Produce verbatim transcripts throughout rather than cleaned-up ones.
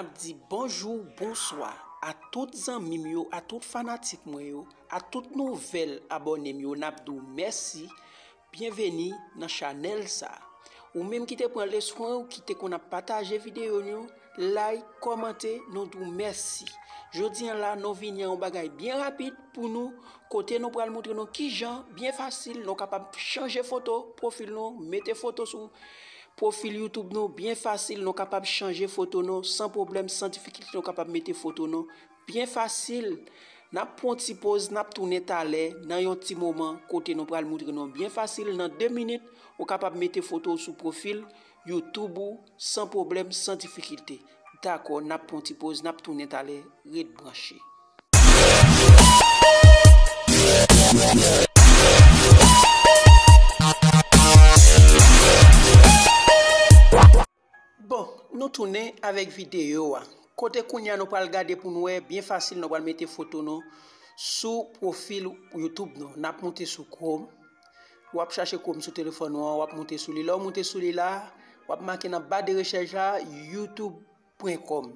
N ap di bonjou, bonswa a tout zanmi m yo, a tout fanatik mwen yo, a tout nouvèl abòne m yo, n ap di w mèsi. Byenveni nan chanèl sa. Ou menm ki te pran leswen w, ki te konn ap pataje videyo nou, like, kòmante, nou di w mèsi. Jodi a la, nou vini a yon bagay byen rapid pou nou, kote nou pral montre nou kijan, byen fasil, nou kapab chanje foto pwofil nou, mete foto sou pwofil YouTube nou, byen fasil, nou kapab chanje foto nou, san pwoblèm, san difikilte, nou kapab mete foto nou, byen fasil. N ap pran yon ti poz, n ap tounen talè nan yon ti moman kote nou pral montre nou byen fasil, nan de minit, ou kapab mete foto w sou pwofil YouTube ou san pwoblèm, san difikilte. Dakò, n ap pran yon ti poz, n ap tounen talè, ret branche. Bon, nou tounen avèk videyo a. Kote kounye a nou pral gade pou nou wè, byen fasil, nou pral mete foto nou sou pwofil YouTube nou. N ap moute sou Chrome. W ap chache Chrome sou telefòn ou an, w ap moute sou li. Lè w moute sou li la, w ap make nan ba de rechèch la, youtube pwen kòm.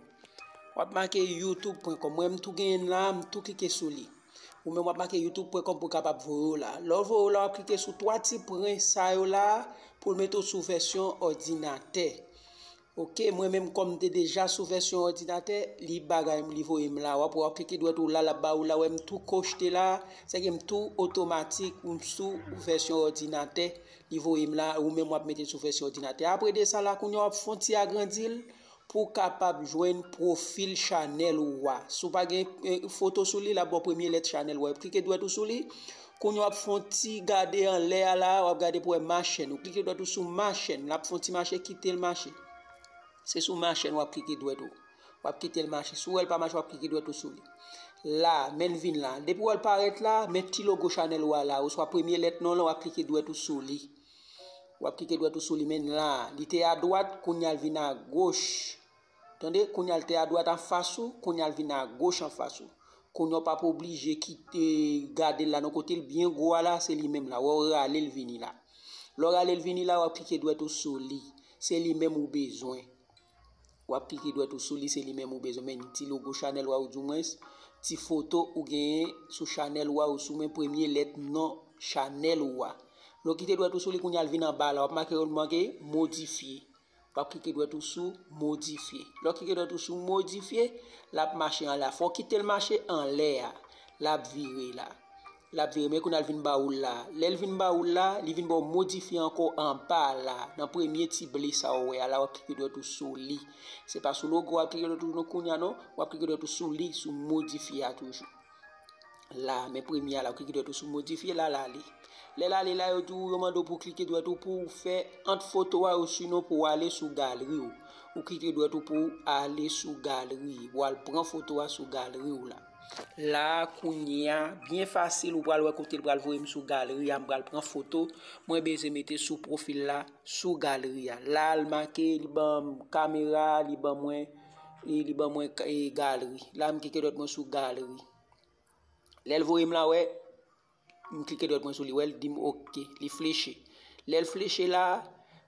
W ap make youtube pwen kòm. Mwen, m tou genyen l la, m tou klike sou li. Ou menm w ap make youtube pwen kòm pou w kapab voye w la. Lè w voye w la, w ap klike sou twa ti pwen sa yo la pou l mete w sou vèsyon òdinatè. Oke, mwen menm kòm m te deja sou vèsyon òdinatè, li bagay m, li voye m la. W ap wè, w ap klike dwèt ou la, l ap ba ou la, wè m tou kochte la, sèke m tou otomatik, m sou vèsyon òdinatè, li voye m la, ou menm w ap mete l sou vèsyon òdinatè. Apre de sa la, kounye a w ap fè yon ti agrandi l, pou w kapab jwenn pwofil chanèl ou a. Si w pa gen, eh, foto sou li, l ap ba w premye lèt chanèl ou a. Klike dwèt ou sou li. Kounye a w ap fè yon ti gade anlè a la, w ap gade pou w wè ma chaîne. Ou klike dwèt ou sou ma chaîne. L ap fè yon ti mache, kite l mache. Se sou ma chaîne w ap klike dwèt ou. W ap kite l mache. Si w wè l pa mache, w ap klike dwèt ou sou li. La, men l vin la. Depi w wè l parèt la, men ti logo chanèl ou a la, oswa premye lèt non lan, w ap klike dwèt ou sou li. W ap klike dwèt ou sou li, men la, li te adwat, kounye a l vin agoch. Tande, kounye a l te adwat anfas ou, kounye a l vin agoch anfas ou. Kounye a w p ap oblije kite gade l la, non, kote l byen gwo a la, se li menm la. Wè w rale l vini la. Lè w rale l vini la, w ap klike dwèt ou sou li. Se li menm ou bezwen. W ap klike dwèt ou sou li, se li menm ou bezwen. Men ti logo chanèl ou a, oudimwens, ti foto ou genyen sou chanèl ou a, oswa men premye lèt non chanèl ou a. Lè w kite dwèt ou sou li, kounye a l vin anba la, w ap make, w make modifye. W ap klike dwèt ou sou modifye. Lè w klike dwèt ou sou modifye, l ap mache anlè a. Fò w kite l mache anlè a. L ap vire la. L ap vire, men kounye a l vin ba ou l la. Lè l vin ba ou l la, li vin ba w modifye ankò anba la. Nan premye ti ble sa w wè a la, w ap klike dwèt ou sou li. Se pa sou logo w ap klike dwèt ou non kounye a non. W ap klike dwèt ou sou li, sou modifye a toujou. La, men premye a la, w klike dwèt ou sou modifye la, l ale. Lè l ale la, yo di w, yo mande w pou w klike dwèt ou pou w fè ant foto a, osinon pou w ale sou galri w. Ou klike dwèt ou pou w ale sou galri. W al pran foto a sou galri w la. La, kounye a, byen fasil, ou pral wè kote l pral voye m sou galri a, m pral pran foto. Mwen bezwen mete sou pwofil la, sou galri a. La, l make, li ban m kamera, li ban mwen, e li ban mwen, e, galri. La, m klike dwèt mwen sou galri. Lè l voye m la, wè, m klike dwèt mwen sou li, wè, l di m oke, li fleche. Lè l fleche la,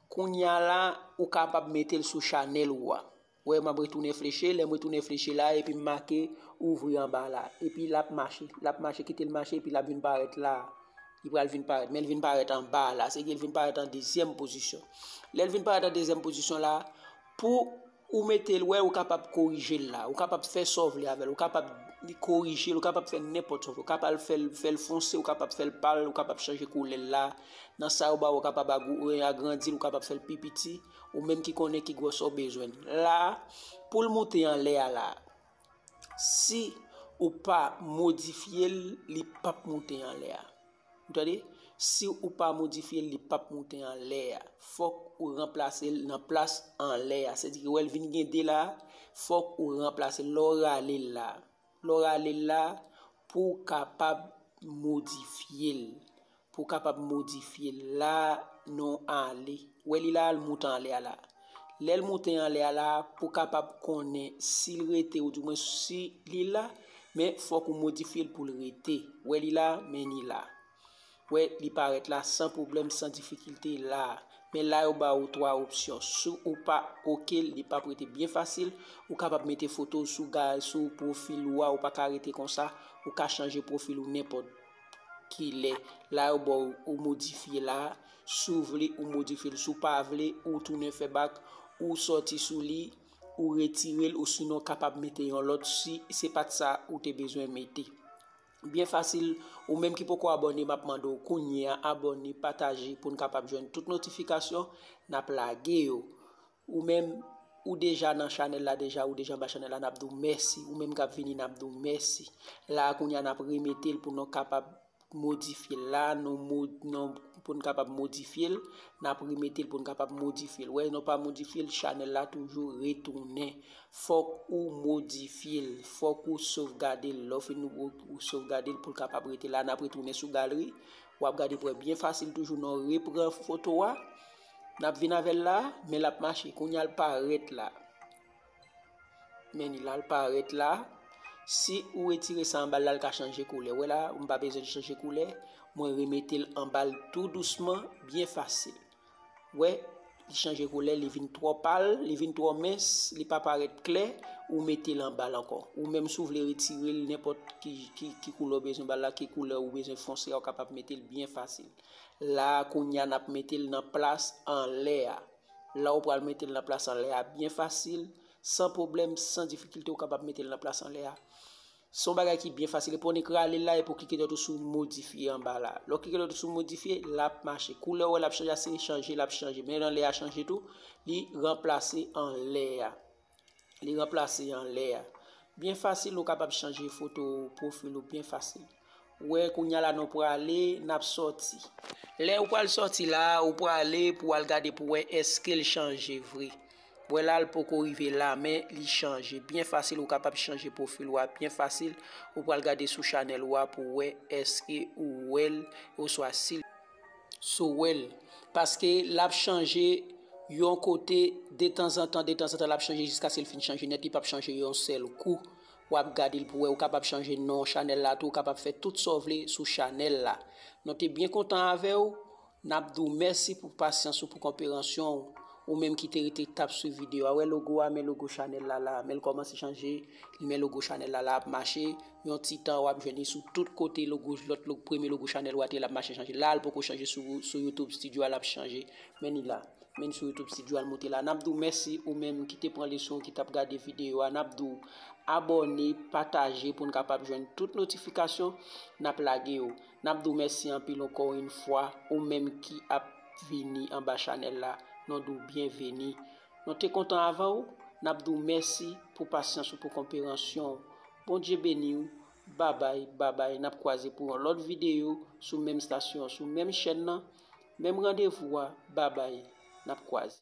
kounye a la, ou kapab mete l sou chanèl ou a. Wè, m ap retounen fleche, lè m retounen fleche la, epi m make ouvri anba la. Epi l ap mache, l ap mache, kite l mache, epi l ap vin parèt la. Li pral vin parèt, men l vin parèt anba la, se ke l vin parèt an dezyèm pozisyon. Lè l vin parèt an dezyèm pozisyon la, pou ou mete l, wè, ou kapab korije l la, ou kapab fè sa w vle avè l, ou kapab korije l, ou kapab fè nenpòt sa w vle, ou kapab fè l, fè l fonse, ou kapab fè l pal, ou kapab chanje koulè l la, nan sa yo ba w, ou kapab agou-, agrandi l, ou kapab fè l pi piti, ou menm ki konnen ki gwosè w bezwen l. La, pou l moute anlè a la, si ou pa modifye l, li p ap moute anlè a. Ou tande? Si ou pa modifye l, li p ap moute anlè a. Fòk ou ranplase l nan plas anlè a. Sètadi ke wè l vin gen de la, fòk ou ranplase l. Lè w rale l la, lè w rale l la, pou w kapab modifye l. Pou w kapab modifye l la, non ale. Wè li la, l moute anlè a la. Lè l moute anlè a la, pou w kapab konnen si l rete, oudimwen si li la, men fòk ou modifye l pou l rete. Wè li la, men li la. Wè, li parèt la san pwoblèm, san difikilte la. Men la yo ba ou twa opsyon. Si ou pa oke l, li p ap rete byen fasil. Ou kapab mete foto w sou ga, sou pwofil ou a, ou pa ka rete konsa. Ou ka chanje pwofil ou nenpòt kilè. La yo ba w, ou modifye la. Si w vle, ou modifye l. Si w pa vle, ou tounen fè bak, ou sòti sou li, ou retire l, osinon w kapab mete yon lòt si se pa t sa ou te bezwen mete. Byen fasil, ou menm ki poko abòne, m ap mande w kounye a abòne, pataje pou n kapab jwenn tout notifikasyon n ap lage yo. Ou menm, ou deja nan chanèl la deja, ou deja anba chanèl la, n ap di w mèsi. Ou menm k ap vini, n ap di w mèsi. La a kounye a, n ap remete l pou nou kapab modifye l la, nou mod-, nou, pou n kapab modifye l, n ap remete l pou n kapab modifye l. Wè, nou pa modifye l, chanèl la toujou retounen. Fòk ou modifye l, fòk ou sovgade l. Lè w fin ou, ou sovgade l pou l kapab rete la, n ap retounen sou galri. W ap gade pou wè byen fasil toujou, nou repran foto a. N ap vin avè l la, men l ap mache. Kounye a l parèt la. Men li la, l parèt la. Si ou retire sa anba l la, l ka chanje koulè. Wè la, m pa bezwen chanje koulè. Mwen remete l anba l tou dousman, byen fasil. Wè, li chanje koulè, li vin twò pal, li vin twò mens, li pa parèt klè, ou mete l anba l ankò. Ou menm si w vle retire l, nenpòt ki, ki, ki koulè w bezwen ba l la, ki koulè ou bezwen fonse a, ou kapab mete l byen fasil. La a, kounye a, n ap mete l nan plas anlè a. La ou pral mete l nan plas anlè a byen fasil, san pwoblèm, san difikilte, ou kapab mete l nan plas anlè a. Se yon bagay ki byen fasil. Epi w nik rale l la, epi w klike dwat ou sou modifye anba la. Lè w klike dwat ou sou modifye, l ap mache. Koulè w wè l ap chanje a, se chanje l ap chanje. Men anlè a chanje tou, li ranplase anlè a. Li ranplase anlè a. Byen fasil, ou kapab chanje foto pwofil ou byen fasil. Wè, kounye a la, nou prale, n ap sòti. Lè ou pral sòti la, ou prale pou w al gade pou wè èske l chanje vre. Wè la, l poko rive la, men li chanje. Byen fasil, ou kapab chanje pwofil ou a byen fasil. Ou pral gade sou chanèl ou a pou wè èske ou wè l, oswa si l, si w wè l. Paske l ap chanje yon kote detanzantan, detanzantan, l ap chanje jiskaske l fin chanje nèt, li p ap chanje yon sèl kou. W ap gade l pou wè, ou kapab chanje non chanèl la tou, ou kapab fè tout sa w vle sou chanèl la. Nou te byen kontan avè w. N ap di w mèsi pou pasyans ou, pou konperansyon w. Ou menm ki te rete t ap swiv videyo a, wè logo a, men logo chanèl la la, men l kòmanse chanje, men logo chanèl la la ap mache. Yon ti tan, w ap jwenn li sou tout kote, logo, lòt logo, premye logo chanèl ou a te ye, l ap mache chanje. La, l poko chanje sou, sou YouTube Studio a, l ap chanje. Men li la. Men sou YouTube Studio a, l moute la. N ap di w mèsi, ou menm ki te pran leson, ki t ap gade videyo a. N ap di w abòne, pataje pou n kapab jwenn tout notifikasyon n ap lage yo. N ap di w mèsi anpil ankò yon fwa, ou menm ki ap vini anba chanèl la, nou di w byenveni. Nou te kontan avè w, n ap di w mèsi pou pasyans ou, pou konperansyon w. Bondye beni w, babay, babay, n ap kwaze pou yon lòt videyo sou menm estasyon, sou menm chèn nan, menm randevou a, babay, n ap kwaze.